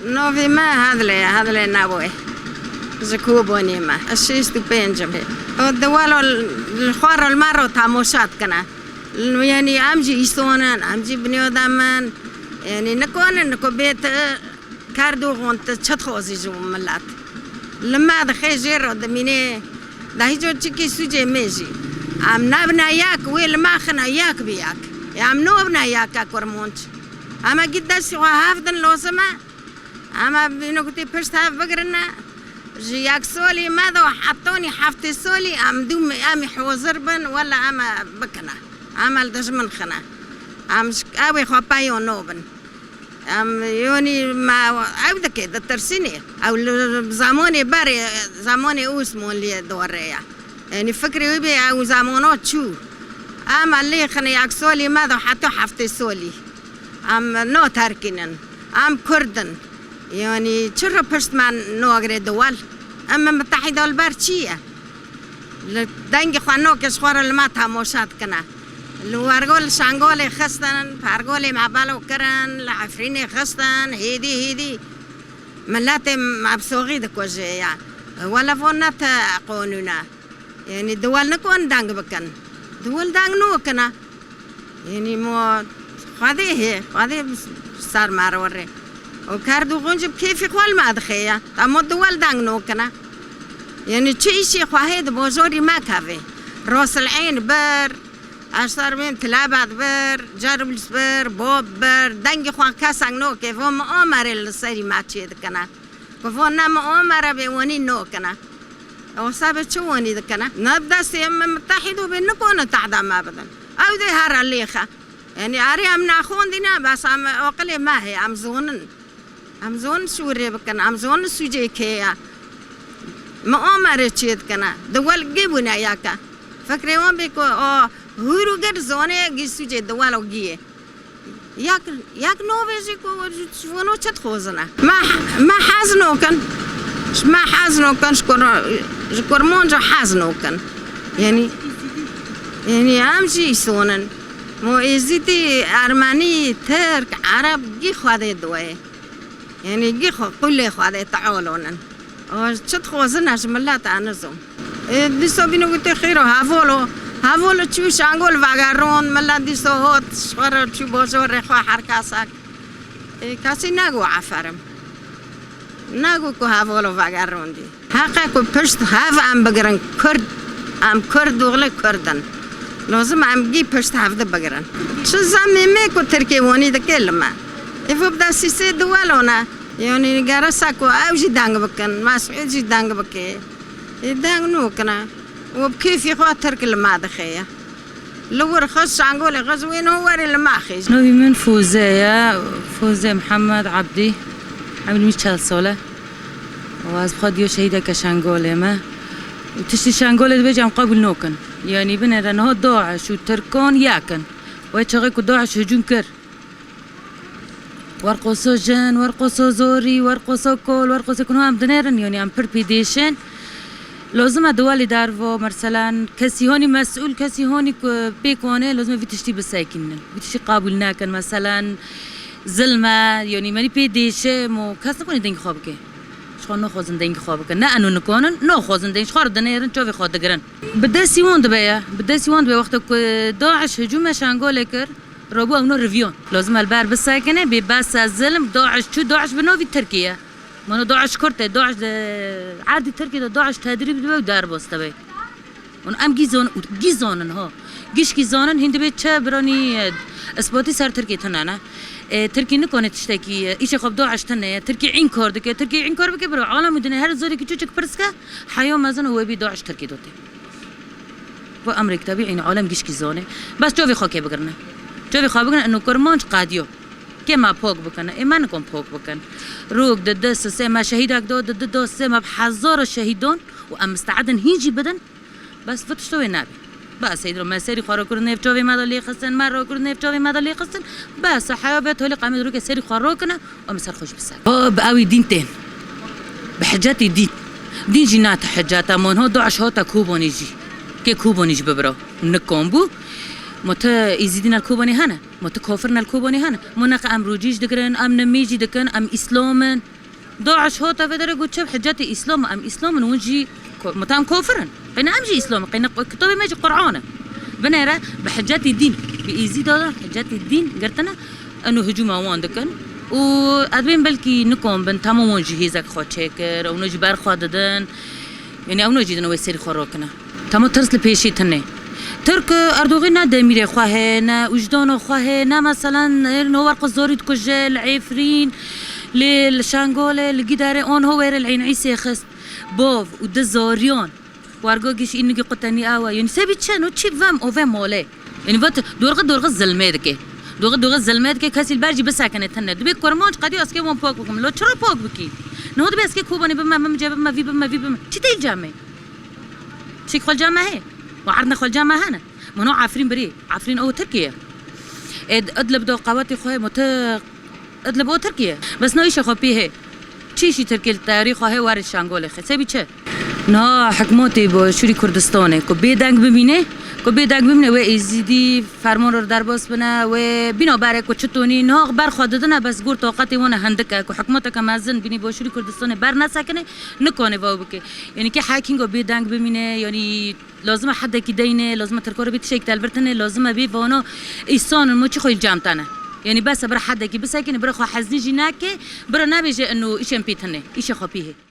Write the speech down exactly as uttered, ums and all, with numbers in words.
Novî me Hedlê, Hedlê Newê. Ji Kobonê me. Ez şêst û pênc im. O di welo li xwe re li me re tamoşa dikine. Yanî em jî îson in, em jî binyoda min. Yanî nikonin, niko bê ti ker dû xon ti çi dixwazî ji milet. Li me dixê jê re dimînê. Da hîco çikî sûcê me jî. Em nebine yek, wê li me xine yek bi yek. Em nobine yek e kurmonc. Em ê gît destî xwe hevdin lozim e. Em ê bînokutî pişt hev bigirine. Ji yek solî me do hetonî heftê solî em dû em ê hozir bin, wela em ê bikine. Em ê li dijmin xine. Em ji ew ê xwe peyo nobin. Em yonî me ew dike, ditirsînê. Ew li zamonê berê, zamonê Osmanlî ye, dore ye. Yanî fikrê wî bê ew zamano çû. Em ê lê xine yek solî me do heta heftê solî. Em no terkînin. Em Kurd in. Yanî çi re pişt me nagirê dewel? Em ê mitehîda li ber çi ye? Li dengê xwe noke ji xwe re li me tamoşa dikine. Li wergo li Şengolê xistin, pergolê me belo kirin, li Efrînê xistin, hêdî hêdî. Miletê me bi soxî dikuje ya. Wele von ne te qonûn e. Yanî dewel nikon deng bikin. Dewel deng nokine. Yanî mo Xwedê hê, Xwedê ser me re were. O ker dû xunc bi kêfî xwe li me dixe ya. Te mo dewel deng nokine. Yanî çi îşê xwe hê di bojorî me kevê. Rosil Eyn bir, Eşter bin Tilebet bir, Ceriblis bir, Bob bir, dengê xwe kesek noke, vo mi Omerê li serî me çê dikine. Ku vo ne mi Omere bê wenî nokine. Ew sabê çi wenî dikine? Ne bi destê em mitehîd û bê nikone tehda me bidin. Ew dê here lêxe. Yanî erê em naxwendî ne, bes em oqilê me hê, em zonin. Em zon sûrê bikin, em zon sûcê kê ye. Mi Omerê çê dikine. Di wel gê bûne yeke. Fikrê wan bê ku o hûr û gir zonê gî sûcê di wel û giyê. Yek, yek novê jî ku ji vano çi dixwazine. Me, me hez nokin. Ji me hez nokin, ji kur, ji kurmanca hez nokin. Yanî, yanî em jî îsonin. Mo êzîdî, ermenî, tirk, ereb gî xwedê diweyê. Yanî gî xwe qulê Xwedê tealonin. O çi dixwazin ez ji milet e nizom. Ê, dîso bîno gotê xêro hevolo. Hevolo çû şangol vegerond, milet dîso hot, ji xwe re çû bojorê xwe her kesek. Ê, kesî nego aferim. Nego ku hevolo vegerondî. Heqe ku pişt hev em bigirin Kurd, em Kurd oxlê Kurd in. Lazim em gî pişt hev de bigirin. Çi zemê me ku Tirkê wanî dike li me. Ê, vo bi destî sê duwelo ne. Yanî gerese ku ew jî deng bikin, Mesûd jî deng bike. Ê, deng nokine. Û bi kêfî xwe Tirk li me dixe ye. Li wir xist şangolê xist wê no werê li me xêj. Novî min Foze ye, Foze Mihemed Ebdî. Emrî min çel sal e. Û ez bi xwe diyo şehîdeke şangolê me. Û tiştî şangolê dibêje em qebûl nokin. Yanî binêre niha DAIŞ û Tirkan yek in. Wê çaxê ku DAIŞ hicûm kir. Werqoso jin, werqoso zorî, werqoso kol, werqoso kunu em dinêrin, yanî em pir pê dêşin. Lozim e di welî dervo, merselen, kesî honî mesûl, kesî honî ku pêk wane, lozim e vî tiştî bisekînin. Vî tiştî qebûl nekin, meselen, zilm e, yanî menî pê dêşe, mo kes nikonî dengê xwe bike. Ji xwe naxwazin dengê xwe bikin. Ne eno nikonin, naxwazin deng, ji xwe re dinêrin, çavê xwe digirin. Bi destî wan dibe ye, bi destî wan dibe. Wexta ku DAIŞ hicûme şangolê kir, Rabû ew no riviyon. Lazim e li ber bisekine, bê bes e zilm, DAIŞ çû, DAIŞ bi navî Tirkî ye. Mano DAIŞ Kurd e, DAIŞ di erdî Tirkî de DAIŞ tedrîb dibe û derbas dibe. Hûn em gî zon-, gî zonin ha. Gişkî zonin, hîn dibê çi biranî, e, ispatî ser Tirkî tune ne. E, Tirkî nikane tiştekî, e, îşê xwe bi DAIŞ tune ye. Tirkî înkar dike, Tirkî înkar bike, biro alem û dinê her zorekî çûçik pirs ke, heya mezin û wê bî DAIŞ Tirkî dote. Bo emrê kitabî, ênî alem gişkî zane. Bes çavê xwe kê bigirine. Çavê xwe bigirine, eno kurmanc qediyo. Kê me pok bikine, ê me nikon pok bikin. Rok di di sisê me şehîdek do, di di do sisê me bi hezara şehîdan û em misteedin hîn jî bidin. Bes vê tişto wê nebî. Bes hêdro me serî xwe rakir nêv çavê me de lê xistin, me rakir nêv çavê me de lê xistin. Bes heya be tolî qemê rokê serî xwe rakine. Em ser xwe jî bi ser. O bi ewî dîn tên. Bi hicetî dîn. Dîn jî nate hicet e. Mon ho DAIŞ hate Kobanî jî. Kê Kobanî jî bibiro. Nikon bû. Ma ti Êzîdî ne li Kobanê hene? Ma ti kafir ne li Kobanê hene? Ma ne qe em rojî jî digirin, em nimî jî dikin, em Îslam in. DAIŞ hate vê derê got çi hicetê Îslam, em Îslam in, hûn jî ko-, ma ti em kafir in. Qey ne em jî Îslam in, qey ne kitabê me jî Quran e. Binêre bi hicetê dîn, bi Êzîda de hicetê dîn girtine, eno hicûma wan dikin. Û ez bên belkî nikom bin, tema wan jî hêzek xwe çêkir, ewna jî ber xwe didin. Yanî ewna jî dine wê serî xwe rakine. Tema tirs li pêşî tune. Tirk, e, Erdogan ne demîrê xwe heye, ne wijdana xwe heye, ne meselen, e, no wer xwe zorî dikuje, li Efrîn, li, li Şengalê, li Giderê, anho wêrê li Eyn Îsê xist. Bav û di zariyan. Wergo giş înigî qutenî ew e. Yanî sebî çi? No çi vem, o ve mole. Yanî vat dorxe dorxe zilmê dike. Dorxe dorxe zilmê dike, kesî li ber jî bisekine tune. Dibê kurmanc qedî ez kê wan pak bikim. Lo çira pak bikî? Niha dibê ez kê Kobanê bime, min cê bime, vî bime, vî bime. Çi tê li cem me? Çik xwe li cem me heye? Wa erdne xwe li cem me hene? Min o Efrîn birî. Efrîn o Tirkiye. Ê, Idlib do qewetê xwe heye, ma ti Idlib o Tirkiye. Bes no îşe xwe pê hê. Çi îşî Tirkiye li teyarî xwe hê, were Şangolê xê. Sebî çi? Niha hikmatê Başûrî Kurdistanê ku bêdeng bimîne, ku bêdeng bimîne, wê Êzîdî ferman re derbas bine, wê bîna berê ku çi tonî, niha ber xwe didine, bes gor taqetê wan e hindik e, ku hikmateke mezin bînî Başûrî Kurdistanê ber nesekine, nikane vaw bike. Yanî kê hekînga bêdeng bimîne, yanî lazim e hedekî deyne, lazim e Tirka re bê tiştekî telvirtine, lazim e bê vana îsan in, ma çi xwe li cem te ne. Yanî bes e, bira hedekî bisekine, bira xwe heznî jî neke, bira nebêje eno îşên pê tune, îşê xwe pê hê.